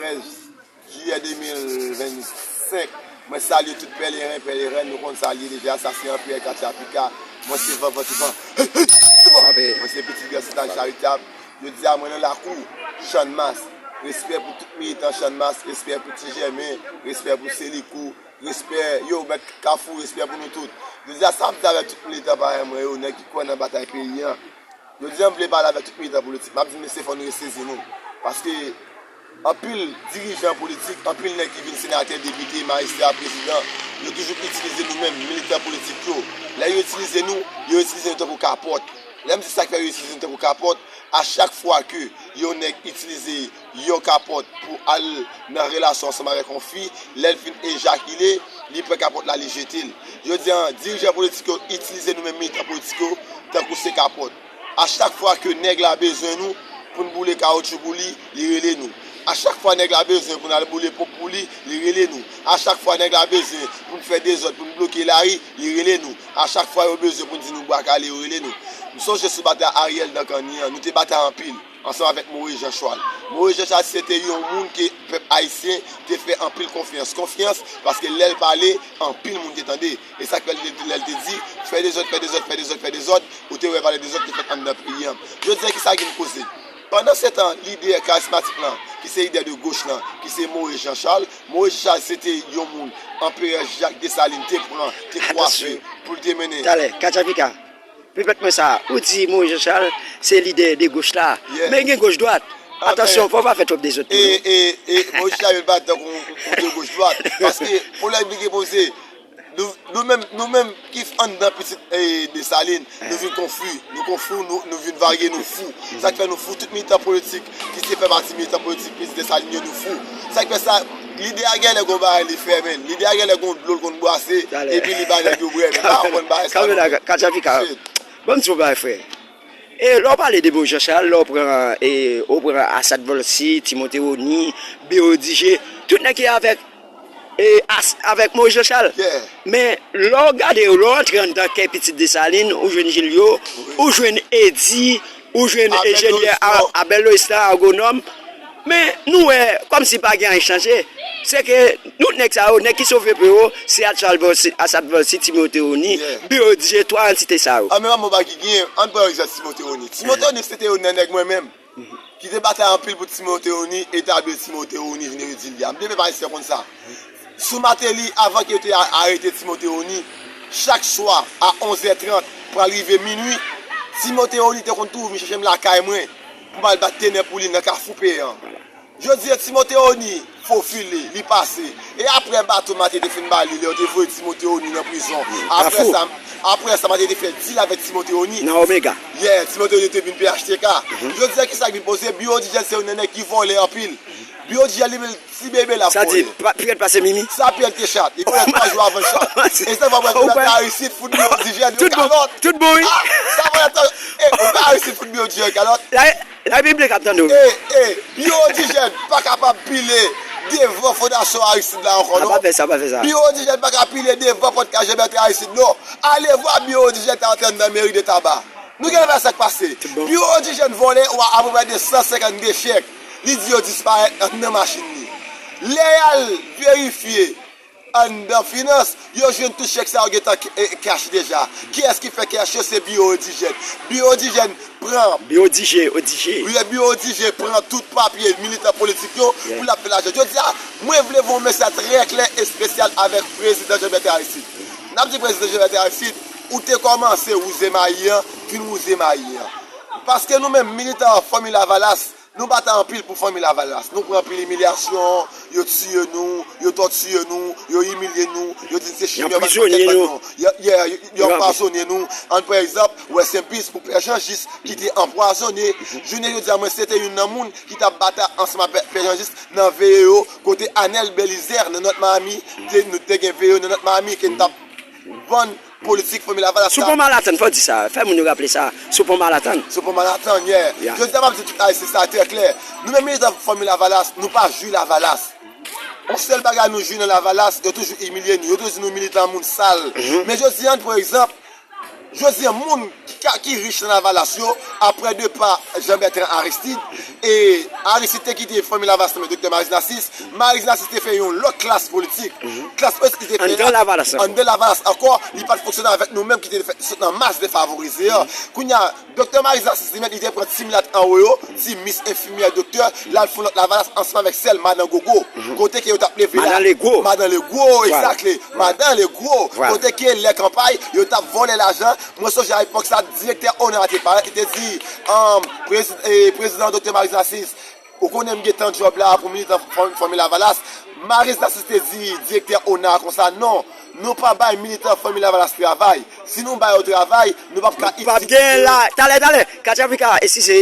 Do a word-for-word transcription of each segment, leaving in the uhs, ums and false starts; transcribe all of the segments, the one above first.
Trèz jiyè de mil vennsenk. Mwen salye tout pèleren, pèlerèn, nou konn sa l ye deja, sa se Anpè Katchapika. Mwen se Vanvan Tivan. Hey, hey, Tivan! Mwen se pitit Gran Sentani Charitab. Jodi a, mwen nan lakou Channmas. Respè pou tout militan Channmas, respè pou Ti Jèmen, respè pou Selikou, respè, yo, mèt Kafou, respè pou nou tout. Jodi a, sa m di avèk tout militan parèy mwen yo, nèg ki kwè nan batay peyi an. Jodi a, m vle pale avèk tout militan politik. M ap di, mesye, fò nou resezi nou. Paske anpil dirijan politik, anpil nèg ki vin senatè, depite, majistra, prezidan, yo toujou itilize nou menm, militan politik yo. Lè yo itilize nou, yo itilize nou tankou kapòt. Lè m di sa k fè yo itilize nou tankou kapòt, a chak fwa ke yon nèg itilize yon kapòt pou al nan relasyon ansanm avèk yon fi, lè l fin ejakile, li pran kapòt la, li jete l. Jodi a, dirijan politik yo itilize nou menm militan politik yo tankou se kapòt. A chak fwa ke nèg la bezwen nou pou n boule kawotchou pou li, li rele nou. A chak fwa nèg la bezwen pou n al boule ponp pou li, li rele nou. A chak fwa nèg la bezwen pou n fè dezòd, pou n bloke lari, li rele nou. A chak fwa yo bezwen pou n di nou bwa kale, yo rele nou. M sonje sou batay Ariel Dankanni an, nou te batay anpil, ansanm avèk Moyiz Janchal. Moyiz Janchal se te yon moun ke pèp ayisyen te fè anpil konfyans. Konfyans, paske lè l pale, anpil moun te tande. E sa k fè l te, lè l te di, fè dezòd, fè dezòd, fè dezòd, fè dezòd, ou te wè valè dezòd te fèt anndan peyi an. Jodi a, kisa ki n koze? Pandan se tan, lidè karizmatik lan, ki se lidè de goch lan, ki se Moyiz Janchal, Moyiz Janchal se te yon moun Anperè Jak Desalin te pran, te kwape pou l te mennen. Talè, Katchapika, repèt mwen sa, ou di Moyiz Janchal se lidè de goch la, men gen goch dwat. Atansyon, fò w pa fè twòp dezòd tou, non. E, e, e, Moyiz Janchal pa tankou yon de goch dwat. Paske pwoblèm li gen poze, nou, nou menm, nou menm ki anndan pitit, e, Desalin, nou vin konfi, nou konfi, nou, nou vin varye, nou fou. Sa k fè nou fou, tout militan politik ki te fè pati militan politik pitit Desalin yo, nou fou. Sa k fè sa, lidè a genlè gon bagay li fè, men. Lidè a genlè gon dlo l konn bwase, epi li ba nèg yo bwè, men. Pa konprann bagay sa, non. Katchapika, ban m di w bagay, frè. E lè w pale de Moyiz Janchal, lè w pran, e, ou pran Asad Volcy, Timote Rony, Biwo Dijé, tout nèg ki avèk, e, As-, avèk Moyiz Janchal. Men lè w gade yo, lè w antre anndan kè pitit Desalin, ou jwenn Jilyo, ou jwenn Edi, ou jwenn enjenyè Abel Lois la, agwonòm. Men nou wè, kòmsi pa gen anyen chanje. Se ke tout nèg sa yo, nèg ki sove pou yo, se Asad Volcy, Asad Volcy, Timote Rony, Biwo Dijé, twa antite sa yo. An, men pa mwen pa ki gen, ann pran egzanp Timote Rony. Timote Rony se te youn nan nèg mwen menm ki te batay anpil pou Timote Rony etabli Timote Rony vin Edi li a. M te fè pa konn sa. Sou Martelly, avan ke yo te a-, arete Timote Rony, chak swa a onz è trant, pral rive minui, Timote Rony te konn toujou vin chèche m lakay mwen pou m al bat tenè pou li nan Kafou Peyan. Jodi a, Timote Rony fofile, li pase. E apre bato Martelly te fin ba li, lè yo te voye Timote Rony nan prizon. Apre sa, apre sa, Martelly te fè dil avèk Timote Rony. Nan Omega. Yeah, Timote Rony te vin P H T K. Jodi a, kisa k vin poze? Biwo Dijèn se youn nan nèg ki vòlè anpil. Biwo Dijèn li menm, ti bebe l ap vòlè. Sa di, pa-, Pierre pase Mimi? Sa Pierre te chat. Li konnen twa jou avan l chat. E sa fè mwen di Aristide fout Biwo Dijèn yon kalòt. Tout bon, wi. Ah, sa fè tan. E, ou pa Aristide fout Biwo Dijèn yon kalòt. La, Larepiblik ap tande w. E, e, Biwo Dijèn pa kapab pile devan fondasyon Aristide la ankò, non. Pa fè sa, pa fè sa. Biwo Dijèn pa ka pile devan pòt kay Jean Bertrand Aristide, non. Ale vwa Biwo Dijèn ta antre anndan meri de Taba. Nou genlè wè sa k pase. Biwo Dijèn vòlè apeprè de san senkannde chèk. Li di yo disparèt anndan machin li. Lè y al verifye anndan finans, yo jwenn tout chèk sa yo gentan k-, e, cash deja. Kiyès ki fè cash yo? Se Biwo Dijèn. Biwo Dijèn pran. Biwo Dijèn, o Dijèn. Wi, Biwo Dijèn pran tout papye militan politik yo pou l ap fè lajan. Jodi a, mwen vle voye yon mesaj trè klè, espesyal avèk prezidan Jean Bertrand Aristide. N ap di prezidan Jean Bertrand Aristide, ou te kòmanse wouze mayi an, fin wouze mayi an. Paske nou menm militan Fanmi Lavalas, nou batay anpil pou Fanmi Lavalas. Nou pran anpil imilyasyon, yo tiye nou, yo tòtiye nou, yo imilye nou, yo di n se chimè, yo anprizone nou. Yo, yo, yo anpwazone nou. Ann pran egzanp, rest in peace pou Pè Jan Jis ki te anpwazone. Jounen jodi a, mwen se te youn nan moun ki t ap batay ansanm ak Pè, Pè Jan Jis nan veye yo, kote Anèl Belizè nan Nòt Mami, te, nou te gen veye yo nan Nòt Mami, ke n t ap vann politik Fanmi Lavalas la. Sou pon Manhattan, fò w di sa. Fè moun yo raple sa. Sou pon Manhattan. Sou pon Manhattan, yeah. Jodi a, m ap di tout Ayisyen sa trè klè. Nou menm militan Fanmi Lavalas, nou pa jwi Lavalas. Yon sèl bagay nou jwi nan Lavalas, yo toujou imilye nou. Yo toujou di nou militan moun sal. Men jodi a, pran egzanp, jodi a, moun ki, ka ki rich nan Lavalas yo, apre depa Jean Bertrand Aristide, e Aristide te kite fanmi Lavalas nan men Doktè Maryse Narcisse, Maryse Narcisse te fè yon lòt klas politik. Klas politik li te fè anndan Lavalas ankò, anndan Lavalas ankò, li pa t fonksyone avèk nou menm ki te fè, sot nan mas defavorize an. Kounye a, Doktè Maryse Narcisse li menm, li te pran ti milat anwo yo, ti mis enfimyè doktè, l al fè yon lòt Lavalas ansanm avèk sèl madan Gogo. Kote ke yo t ap leve la. Madan Legwo. Madan Legwo, exactly. Madan Legwo. Kote ke lè kanpay, yo t ap vòlè lajan. Mwen sonje a epòk sa, direktè ona te parèt, li te di, um, prezi-, eh, prezidan Doktè Maryse Narcisse, ou konnen m gentan djòb la pou militan fanmi Lavalas. Maryse Narcisse te di direktè ona konsa, non, nou pa bay militan fanmi Lavalas travay. Si nou ba yo travay, nou p ap ka itilize yo. Nou p ap gen la, talè, talè, Katchapika, eskize.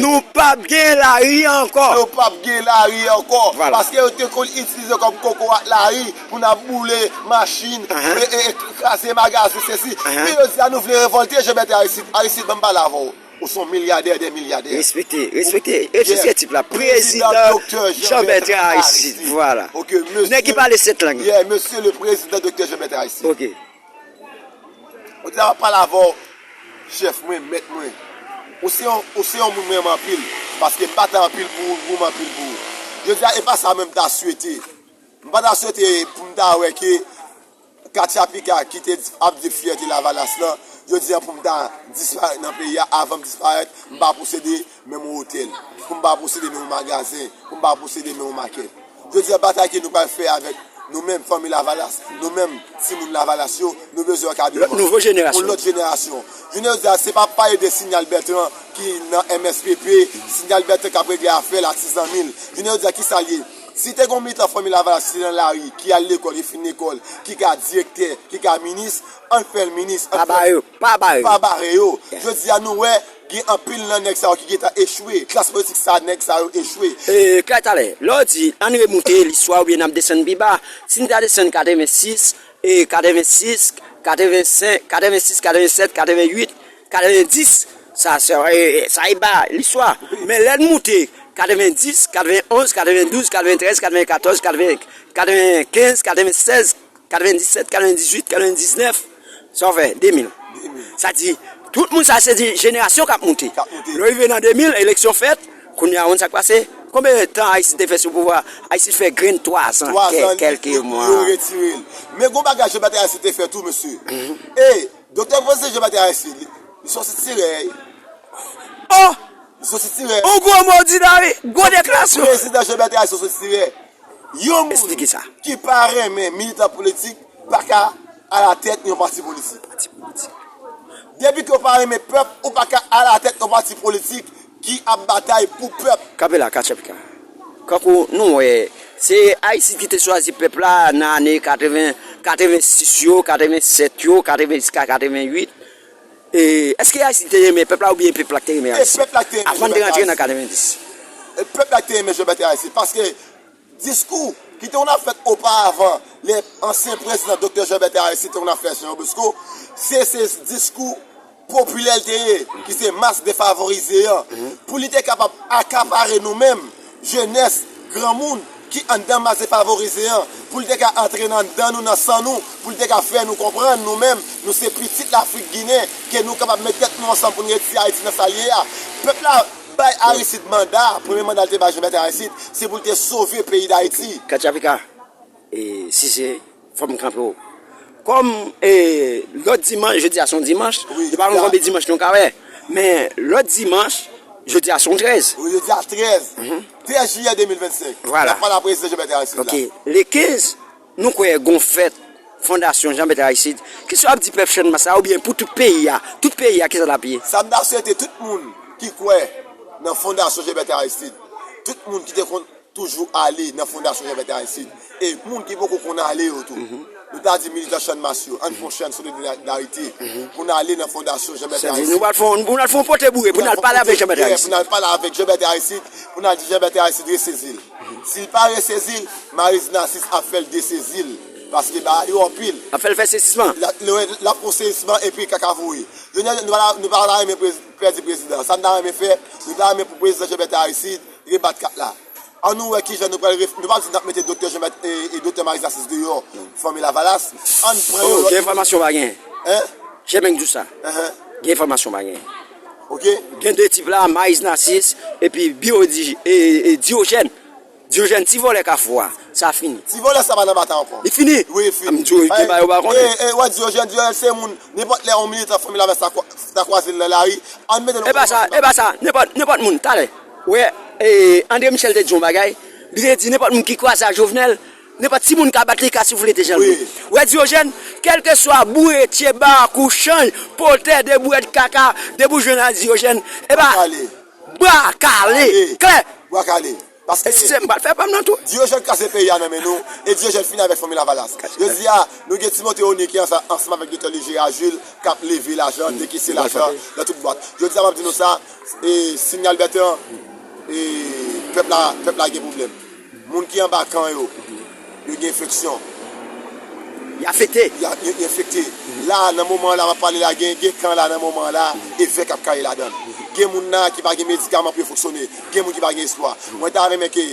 Nou p ap gen lari ankò. Nou p ap gen lari ankò. Paske yo te konn itilize yo kòm kokorat lari pou n ap boule machin, e, e, e kraze magazen, sesi. Men jodi a, nou vle revòlte, Jean Bertrand Aristide. Aristide, ban m pale avè w. Ou se yon milyadè dè milyadè. Respekte, respekte, respekte tip la. Prezidan Jean Bertrand Aristide, vwala. Nèg ki pale sèt lang. Yeah, mesye le prezidan Doktè Jean Bertrand Aristide. Ok. Ou te ap pale avè w, chèf mwen, mèt mwen. Ou se yon, ou se yon moun mwen renmen anpil, paske m batay anpil pou ou, ou renmen anpil pou ou. Jodi a, e pa sa mwen m ta swete. M pa ta swete pou m ta wè ke Katchapika ki te ap di fyète Lavalas lan, jodi a pou m ta disparèt nan peyi a, avan m disparèt, m pa posede menm yon otèl, pou m pa posede menm yon magazen, pou m pa posede menm yon makèt. Jodi a, batay ke nou pral fè avèk nou menm, fanmi Lavalas, nou menm, timoun Lavalas yo, nou bezwen ankadreman. Lòt nouvo jenerasyon. Yon lòt jenerasyon. Jounen jodi a, se pa pale de Signal Bertrand ki nan M S P P, Signal Bertrand k ap regle afè l a ti zanmi l. Jounen jodi a, kisa l ye? Si te gen yon militan fanmi Lavalas ki te nan lari, ki al lekòl, ki fin lekòl, ki ka direktè, ki ka minis, ann fè l minis, ann fè l. Pa bare yo, pa bare yo. Pa bare yo. Jodi a, nou wè, gen anpil nan nèg sa yo ki gentan echwe. Klas politik sa, nèg sa yo echwe. E, Kay, talè, lè w di, ann remoute listwa oubyen n ap desann pi ba, si n ta desann katrevensis, e, katrevensis, katrevensenk, katrevensis, katrevennsèt, katrevenuit, katrevendis, sa, sa, e, e, sa e ba listwa. Men lè n moute katrevendis, katrevenonz, katrevendouz, katreventrèz, katrevenkatòz, katreven, katrevenkenz, katrevensèz, katrevendisèt, katrevendizuit, katrevendiznèf, sa w fè, de mil. Sa di, tout moun sa se di jenerasyon k ap moute. K ap moute. Lè w rive nan de mil, eleksyon fèt, kounye a, ou konn sa k pase? Konbyen tan Aristide te fè sou pouvwa? Aristide fè grenn twa zan, kè-, kèlke mwa. Yo retire l. Men gon bagay Jean Bertrand Aristide te fè tou, mesye. E, Doktè Prezidan Jean Bertrand Aristide, li, li se yon sitirè. Oh! Li se yon sitirè. On gwo modi, David. Gwo deklarasyon. Prezidan Jean Bertrand Aristide se yon sitirè. Yon moun ki pa renmen militan politik pa ka alatèt yon pati politik. Depi ke w pa renmen pèp, ou pa ka alatèt yon pati politik ki ap batay pou pèp. Kanpe la, Katchapika. Kankou nou wè, se Aristide ki te chwazi pèp la nan ane katreven, katrevensis yo, katrevensèt yo, katreven jiska katrevenuit. E, èske Aristide te renmen pèp la oubyen pèp la ki te renmen Aristide? E pèp la ki te renmen Jean Bertrand Aristide. Avan n te rantre nan katrevendis. E pèp la ki te renmen Jean Bertrand Aristide. Paske diskou ki te konn ap fèt oparavan, lè ansyen prezidan Doktè Jean Bertrand Aristide te konn ap fè Jean Bosco, se, se diskou popilè l te ye, ki se mas defavorize an, pou li te kapab akapare nou menm, jenès, granmoun ki anndan mas defavorize an, pou li te ka antre nan dan nou, nan san nou, pou li te ka fè nou konprann nou menm, nou se pitit Lafrik Ginen, ke nou kapab met tèt nou ansanm pou n retire Ayiti nan sa l ye a. Pèp la bay Aristide manda, premye manda l te bay Jean Bertrand Aristide, se pou l te sove peyi Dayiti. Katchapika, e, si se, fò m kanpe w. Kòm, e, lòt dimanch, jodi a se yon dimanch, nou pa konn konbyen dimanch nou ka wè. Men lòt dimanch, jodi a se yon trèz. Wi, jodi a trèz. Trèz jiyè de mil vennsenk. Vwala. N ap pale a prezidan Jean Bertrand Aristide la. Ok. Le kenz, nou kwè gon fèt Fondasyon Jean Bertrand Aristide. Kisa w ap di pèp Channmas la oubyen pou tout peyi a? Tout peyi a, kisa l ap ye? Sa m ta swete tout moun ki kwè nan Fondasyon Jean Bertrand Aristide, tout moun ki te konn toujou ale nan Fondasyon Jean Bertrand Aristide, e moun ki poko konn ale yo tou. Nou ta di militan Channmas yo, ann fè yon chenn solidarite pou n ale nan Fondasyon Jean Bertrand Aristide. Sa di, nou pral fè yon, nou pral fè yon pote boure pou n al pale avèk Jean Bertrand Aristide. Pou n al pale avèk Jean Bertrand Aristide, pou n al di Jean Bertrand Aristide resezi l. Si l pa resezi l, Maryse Narcisse ap fè l desezi l. Paske bagay yo anpil. Ap fè l fè sezisman. L ap fè yon sezisman epi kaka voye. Jounen nou pa, nou pa ta renmen prez-, pèdi prezidan. Sa n ta renmen fè, nou ta renmen pou prezidan Jean Bertrand Aristide rebat kat la. Ann nou wè kijan nou pral ref-, nou pa di n ap mete Doktè Jean Bertrand e, e Doktè Maryse Narcisse deyò, fanmi Lavalas. Ann pran yon lòt. Oh, gen enfòmasyon pa gen. Hein? Jèmèn di w sa. Gen enfòmasyon pa gen. Ok. Gen de tip la, Mayiz Nasis, epi Biyo Di, e, e, Diyojèn. Diyojèn, ti vòlè Kafou a. Sa fini. Ti vòlè sa pa nan batay ankò. Li fini? Wi, li fini. M di w, gen bagay ou pa konnen. E, e, wè Diyojèn, Diyojèn se moun, nenpòt lè yon militan Fanmi Lavès ta kwa-, ta kwaze l nan lari, ann mete l. E pa sa, e pa sa, nenpòt, nenpòt moun, talè. Wè, e, André Michel te di yon bagay, li te di nenpòt moun ki kwaze ak Jovenel, nenpòt timoun ka bat li, ka souflete jan l vle. Wi. Wè Diyojèn, kèlkeswa boure, tye, barak ou chanj, potè, de bourèt kaka, depi w jwenn a Diyojèn, e pa bra kale. Bra kale. Klè. Bra kale. Paske Eskize m, m pral fè pa m nan tou. Diyojèn kraze peyi a nan men nou, e Diyojèn fini avèk Fanmi Lavalas. Jodi a, nou gen Timote Oni ki ansa-, ansanm avèk Doktè Léger Agile k ap leve lajan, dekese lajan nan tout bwat. Jodi a, m ap di nou sa, e, Signal Bertrand, e, pèp la, pèp la gen pwoblèm. Moun ki anba kan yo, yo gen enfeksyon. Y afekte. Y a, yo, yo enfekte. La, nan moman la, m ap pale la, gen, gen kan la, nan moman la, evè k ap kaye ladan l. Gen moun la ki pa gen medikaman pou yo fonksyone. Gen moun ki pa gen espwa. Mwen ta renmen ke,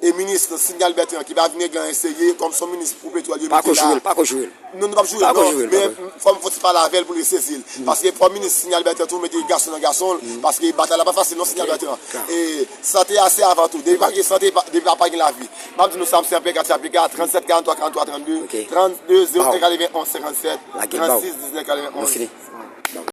e, minis Signal Bertrand, ki pa vin regle anyen serye, kòm se yon minis pou petwòl, yo mete la. Pa ko joure l, pa ko joure l. Non, nou p ap joure l, non, men fò m fon ti pale avè l pou l resezi l. Paske fò minis Signal Bertrand tou mete gason nan gason l, paske batay la pa fasil non, Signal Bertrand. E sante a se avan tou. Depi pa gen sante, pa, depi pa, pa gen lavi. M ap di nou sa, m se Anpè Katya Pika, trannsèt karantwa karantwa trannde, trannde zewo en katrevenonz senkannsèt, trannsis diznèf katrevenonz.